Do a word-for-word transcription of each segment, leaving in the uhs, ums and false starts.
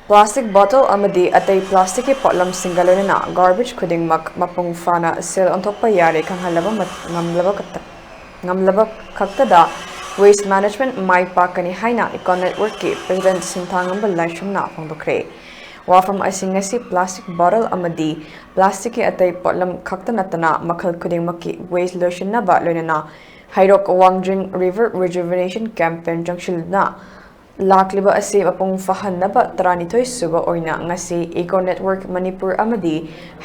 Plastic bottle ꯑꯃꯗꯤ ꯑꯇꯩ plasticꯀꯤ ꯄꯣꯠꯂꯝꯁꯤꯡꯒ ꯂꯣꯏꯅꯅ garbage ꯈꯨꯗꯤꯡꯃꯛ ꯃꯄꯨꯡ ꯐꯥꯅ ꯁꯦꯜ ꯑꯣꯟꯊꯣꯛꯄ ꯌꯥꯔꯦ ꯈꯪꯍꯜꯂꯕ ꯃꯠ-, ꯉꯝꯂꯕ ꯈꯛꯇ-, ꯉꯝꯂꯕ ꯈꯛꯇꯗ waste management ꯃꯥꯏ ꯄꯥꯛꯀꯅꯤ ꯍꯥꯏꯅ Eco Networkꯀꯤ president ꯁꯤꯟꯊꯥꯉꯝꯕ ꯂꯥꯏꯁ꯭ꯔꯝꯅ ꯐꯣꯡꯗꯣꯛꯈ꯭ꯔꯦ꯫ ꯋꯥꯐꯝ ꯑꯁꯤ ꯉꯁꯤ plastic bottle ꯑꯃꯗꯤ plasticꯀꯤ ꯑꯇꯩ ꯄꯣꯠꯂꯝ ꯈꯛꯇ ꯅꯠꯇꯅ ꯃꯈꯜ ꯈꯨꯗꯤꯡꯃꯛꯀꯤ waste ꯂꯣꯏꯁꯤꯟꯅꯕ ꯂꯣꯏꯅꯅ ꯍꯩꯔꯣꯛ ꯋꯥꯡꯖꯤꯡ River Rejuvenation Campaign ꯆꯪꯁꯤꯜꯂꯗꯨꯅ ꯂꯥꯛꯂꯤꯕ ꯑꯁꯤ ꯃꯄꯨꯡ ꯐꯥꯍꯟꯅꯕ ꯇꯔꯥꯅꯤꯊꯣꯏ ꯁꯨꯕ ꯑꯣꯏꯅ ꯉꯁꯤ Eco Network ꯃꯅꯤꯄꯨꯔ ꯑꯃꯗꯤ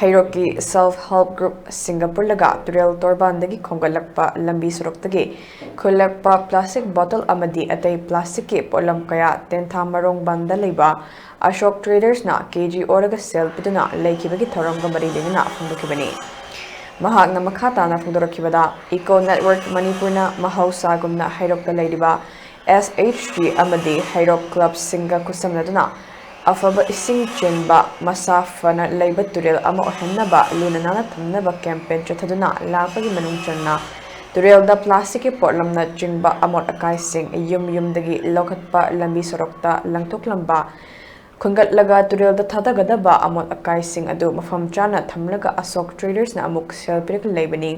ꯍꯩꯔꯣꯛꯀꯤ self help groupꯁꯤꯡꯒ ꯄꯨꯜꯂꯒ ꯇꯨꯔꯦꯜ ꯇꯣꯔꯕꯥꯟꯗꯒꯤ ꯈꯣꯝꯒꯠꯂꯛꯄ ꯂꯝꯕꯤ ꯁꯣꯔꯣꯛꯇꯒꯤ ꯈꯨꯜꯂꯛꯄ plastic bottle ꯑꯃꯗꯤ ꯑꯇꯩ plasticꯀꯤ ꯄꯣꯠꯂꯝ ꯀꯌꯥ ꯇꯦꯟꯊꯥ ꯃꯔꯣꯡ ꯕꯟꯗ ꯂꯩꯕ ꯑꯁꯣꯛ Tradersꯅ ꯀꯦ ꯖꯤ ꯑꯣꯜꯂꯒ ꯁꯦꯜ ꯄꯤꯗꯨꯅ ꯂꯩꯈꯤꯕꯒꯤ ꯊꯧꯔꯝꯒ ꯃꯔꯤ ꯂꯩꯅꯅ ꯐꯣꯡꯗꯣꯛꯈꯤꯕꯅꯤ꯫ ꯃꯍꯥꯛꯅ ꯃꯈꯥ ꯇꯥꯅ ꯐꯣꯡꯗꯣꯔꯛꯈꯤꯕꯗ, Eco Network ꯃꯅꯤꯄꯨꯔꯅ ꯃꯍꯧꯁꯥꯒꯨꯝꯅ ꯍꯩꯔꯣꯛꯇ ꯂꯩꯔꯤꯕ S H G ꯑꯃꯗꯤ ꯍꯩꯔꯣꯛ clubꯁꯤꯡꯒ ꯈꯨꯠꯁꯝꯅꯗꯨꯅ ꯑꯐꯕ ꯏꯁꯤꯡ ꯆꯦꯟꯕ, ꯃꯁꯥ ꯐꯅ ꯂꯩꯕ ꯇꯨꯔꯦꯜ ꯑꯃ ꯑꯣꯏꯍꯟꯅꯕ ꯂꯨꯅ ꯅꯥꯟꯅ ꯊꯝꯅꯕ campaign ꯆꯠꯊꯗꯨꯅ ꯂꯥꯛꯄꯒꯤ ꯃꯅꯨꯡ ꯆꯟꯅ ꯇꯨꯔꯦꯜꯗ plasticꯀꯤ ꯄꯣꯠꯂꯝꯅꯆꯤꯡꯕ ꯑꯃꯣꯠ ꯑꯀꯥꯏꯁꯤꯡ ꯌꯨꯝ ꯌꯨꯝꯗꯒꯤ ꯂꯧꯈꯠꯄ, ꯂꯝꯕꯤ ꯁꯣꯔꯣꯛꯇ ꯂꯪꯊꯣꯛꯂꯝꯕ, ꯈꯨꯟꯒꯠꯂꯒ ꯇꯨꯔꯦꯜꯗ ꯊꯥꯗꯒꯗꯕ ꯑꯃꯣꯠ ꯑꯀꯥꯏꯁꯤꯡ ꯑꯗꯨ ꯃꯐꯝ ꯆꯥꯅ ꯊꯝꯂꯒ ꯑꯁꯣꯛ Tradersꯅ ꯑꯃꯨꯛ ꯁꯦꯜ ꯄꯤꯔꯛꯂꯤꯕꯅꯤ꯫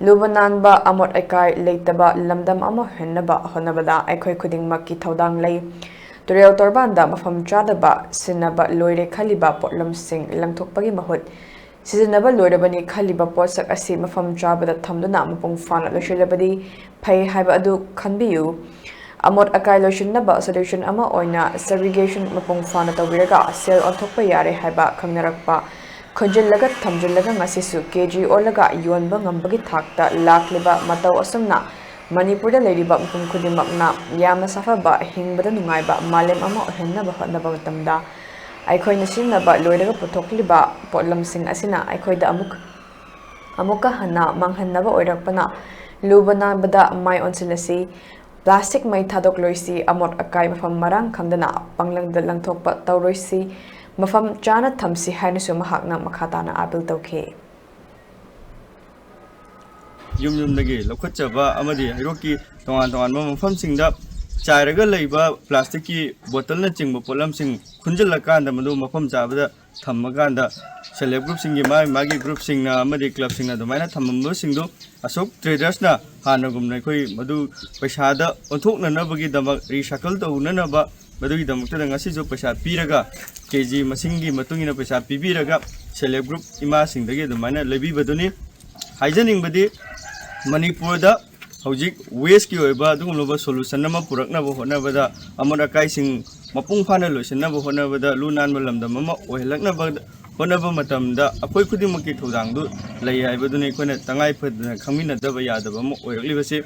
ꯂꯨꯕ ꯅꯥꯟꯕ, ꯑꯃꯣꯠ ꯑꯀꯥꯏ ꯂꯩꯇꯕ ꯂꯝꯗꯝ ꯑꯃ ꯑꯣꯏꯍꯟꯅꯕ ꯍꯣꯠꯅꯕꯗ ꯑꯩꯈꯣꯏ ꯈꯨꯗꯤꯡꯃꯛꯀꯤ ꯊꯧꯗꯥꯡ ꯂꯩ꯫ ꯇꯨꯔꯦꯜ ꯇꯣꯔꯕꯥꯟꯗ ꯃꯐꯝ ꯆꯥꯗꯕ ꯁꯤꯖꯤꯟꯅꯕ ꯂꯣꯏꯔꯦ ꯈꯜꯂꯤꯕ ꯄꯣꯠꯂꯝꯁꯤꯡ ꯂꯪꯊꯣꯛꯄꯒꯤ ꯃꯍꯨꯠ, ꯁꯤꯖꯤꯟꯅꯕ ꯂꯣꯏꯔꯕꯅꯤ ꯈꯜꯂꯤꯕ ꯄꯣꯠꯁꯛ ꯑꯁꯤ ꯃꯐꯝ ꯆꯥꯕꯗ ꯊꯝꯗꯨꯅ ꯃꯄꯨꯡ ꯐꯥꯅ ꯂꯣꯏꯁꯤꯜꯂꯕꯗꯤ ꯐꯩ ꯍꯥꯏꯕ ꯑꯗꯨ ꯈꯟꯕꯤꯌꯨ꯫ ꯑꯃꯣꯠ ꯑꯀꯥꯏ ꯂꯣꯏꯁꯤꯟꯅꯕ solution ꯑꯃ ꯑꯣꯏꯅ segregation ꯃꯄꯨꯡ ꯐꯥꯅ ꯇꯧꯕꯤꯔꯒ ꯁꯦꯜ ꯑꯣꯟꯊꯣꯛꯄ ꯌꯥꯔꯦ ꯍꯥꯏꯕ ꯈꯪꯅꯔꯛꯄ ꯈꯣꯟꯖꯤꯜꯂꯒ ꯊꯝꯖꯤꯜꯂꯒ ꯉꯁꯤꯁꯨ ꯀꯦ ꯖꯤ ꯑꯣꯜꯂꯒ ꯌꯣꯟꯕ ꯉꯝꯕꯒꯤ ꯊꯥꯛꯇ ꯂꯥꯛꯂꯤꯕ ꯃꯇꯧ ꯑꯁꯨꯝꯅ ꯃꯅꯤꯄꯨꯔꯗ ꯂꯩꯔꯤꯕ ꯃꯤꯄꯨꯝ ꯈꯨꯗꯤꯡꯃꯛꯅ ꯌꯥꯝꯅ ꯁꯥꯐꯕ, ꯍꯤꯡꯕꯗ ꯅꯨꯡꯉꯥꯏꯕ ꯃꯥꯂꯦꯝ ꯑꯃ ꯑꯣꯏꯍꯟꯅꯕ ꯍꯣꯠꯅꯕ ꯃꯇꯝꯗ, ꯑꯩꯈꯣꯏꯅ ꯁꯤꯖꯤꯟꯅꯕ ꯂꯣꯏꯔꯒ ꯄꯨꯊꯣꯛꯂꯤꯕ ꯄꯣꯠꯂꯝꯁꯤꯡ ꯑꯁꯤꯅ ꯑꯩꯈꯣꯏꯗ ꯑꯃꯨꯛ, ꯑꯃꯨꯛꯀ ꯍꯟꯅ ꯃꯥꯡꯍꯟꯅꯕ ꯑꯣꯏꯔꯛꯄꯅ ꯂꯨꯕ ꯅꯥꯟꯕꯗ ꯃꯥꯏ ꯑꯣꯟꯁꯤꯜꯂꯁꯤ꯫ Plastic ꯃꯩ ꯊꯥꯗꯣꯛꯂꯣꯏꯁꯤ, ꯑꯃꯣꯠ ꯑꯀꯥꯏ ꯃꯐꯝ ꯃꯔꯥꯡ ꯈꯪꯗꯅ ꯄꯪꯂꯪꯗ ꯂꯪꯊꯣꯛꯄ ꯇꯧꯔꯣꯏꯁꯤ, ꯃꯐꯝ ꯆꯥꯅ ꯊꯝꯁꯤ ꯍꯥꯏꯅꯁꯨ ꯃꯍꯥꯛꯅ ꯃꯈꯥ ꯇꯥꯅ appeal ꯇꯧꯈꯤ꯫ ꯌꯨꯝ ꯌꯨꯝꯗꯒꯤ ꯂꯧꯈꯠꯆꯕ ꯑꯃꯗꯤ ꯍꯩꯔꯣꯛꯀꯤ ꯇꯣꯉꯥꯟ ꯇꯣꯉꯥꯟꯕ ꯃꯐꯝꯁꯤꯡꯗ ꯆꯥꯏꯔꯒ ꯂꯩꯕ ꯄ꯭ꯂꯥꯁꯇꯤꯛꯀꯤ ꯕꯣꯇꯜꯅꯆꯤꯡꯕ ꯄꯣꯠꯂꯝꯁꯤꯡ ꯈꯨꯟꯖꯤꯜꯂꯀꯥꯟꯗ ꯃꯗꯨ ꯃꯐꯝ ꯆꯥꯕꯗ ꯊꯝꯃꯀꯥꯟꯗ, ꯁꯦꯜꯐ ꯍꯦꯜꯞ ꯒ꯭ꯔꯨꯞꯁꯤꯡꯒꯤ ꯃꯥꯒꯤ ꯃꯥꯒꯤ ꯒ꯭ꯔꯨꯞꯁꯤꯡꯅ ꯑꯃꯗꯤ ꯀ꯭ꯂꯕꯁꯤꯡꯅ ꯑꯗꯨꯃꯥꯏꯅ ꯊꯝꯃꯝꯕꯁꯤꯡꯗꯨ ꯑꯁꯣꯛ ꯇ꯭ꯔꯦꯗꯔꯁꯅ ꯍꯥꯟꯅꯒꯨꯝꯅ ꯑꯩꯈꯣꯏ ꯃꯗꯨ ꯄꯩꯁꯥꯗ ꯑꯣꯟꯊꯣꯛꯅꯅꯕꯒꯤꯗꯃꯛ, ꯔꯤꯁꯥꯏꯀꯜ ꯇꯧꯅꯅꯕ, ꯃꯗꯨꯒꯤꯗꯃꯛꯇꯗ ꯉꯁꯤꯁꯨ ꯄꯩꯁꯥ ꯄꯤꯔꯒ ꯀꯦ ꯖꯤ ꯃꯁꯤꯡꯒꯤ ꯃꯇꯨꯡ ꯏꯟꯅ ꯄꯩꯁꯥ ꯄꯤꯕꯤꯔꯒ ꯁꯦꯜꯐ ꯍꯦꯜꯞ ꯒ꯭ꯔꯨꯞ ꯏꯃꯥꯁꯤꯡꯗꯒꯤ ꯑꯗꯨꯃꯥꯏꯅ ꯂꯩꯕꯤꯕꯗꯨꯅꯤ꯫ ꯍꯥꯏꯖꯅꯤꯡꯕꯗꯤ, ꯃꯅꯤꯄꯨꯔꯗ ꯍꯧꯖꯤꯛ ꯋꯦꯁꯀꯤ ꯑꯣꯏꯕ ꯑꯗꯨꯒꯨꯝꯂꯕ ꯁꯣꯂꯨꯁꯟ ꯑꯃ ꯄꯨꯔꯛꯅꯕ ꯍꯣꯠꯅꯕꯗ, ꯑꯃꯣꯠ ꯑꯀꯥꯏꯁꯤꯡ ꯃꯄꯨꯡ ꯐꯥꯅ ꯂꯣꯏꯁꯤꯟꯅꯕ ꯍꯣꯠꯅꯕꯗ, ꯂꯨ ꯅꯥꯟꯕ ꯂꯝꯗꯝ ꯑꯃ ꯑꯣꯏꯍꯜꯂꯛꯅꯕ ꯍꯣꯠꯅꯕ ꯃꯇꯝꯗ ꯑꯩꯈꯣꯏ ꯈꯨꯗꯤꯡꯃꯛꯀꯤ ꯊꯧꯗꯥꯡꯗꯨ ꯂꯩ ꯍꯥꯏꯕꯗꯨꯅꯤ ꯑꯩꯈꯣꯏꯅ ꯇꯉꯥꯏ ꯐꯗꯅ ꯈꯪꯃꯤꯟꯅꯗꯕ ꯌꯥꯗꯕ ꯑꯃ ꯑꯣꯏꯔꯛꯂꯤꯕꯁꯤ꯫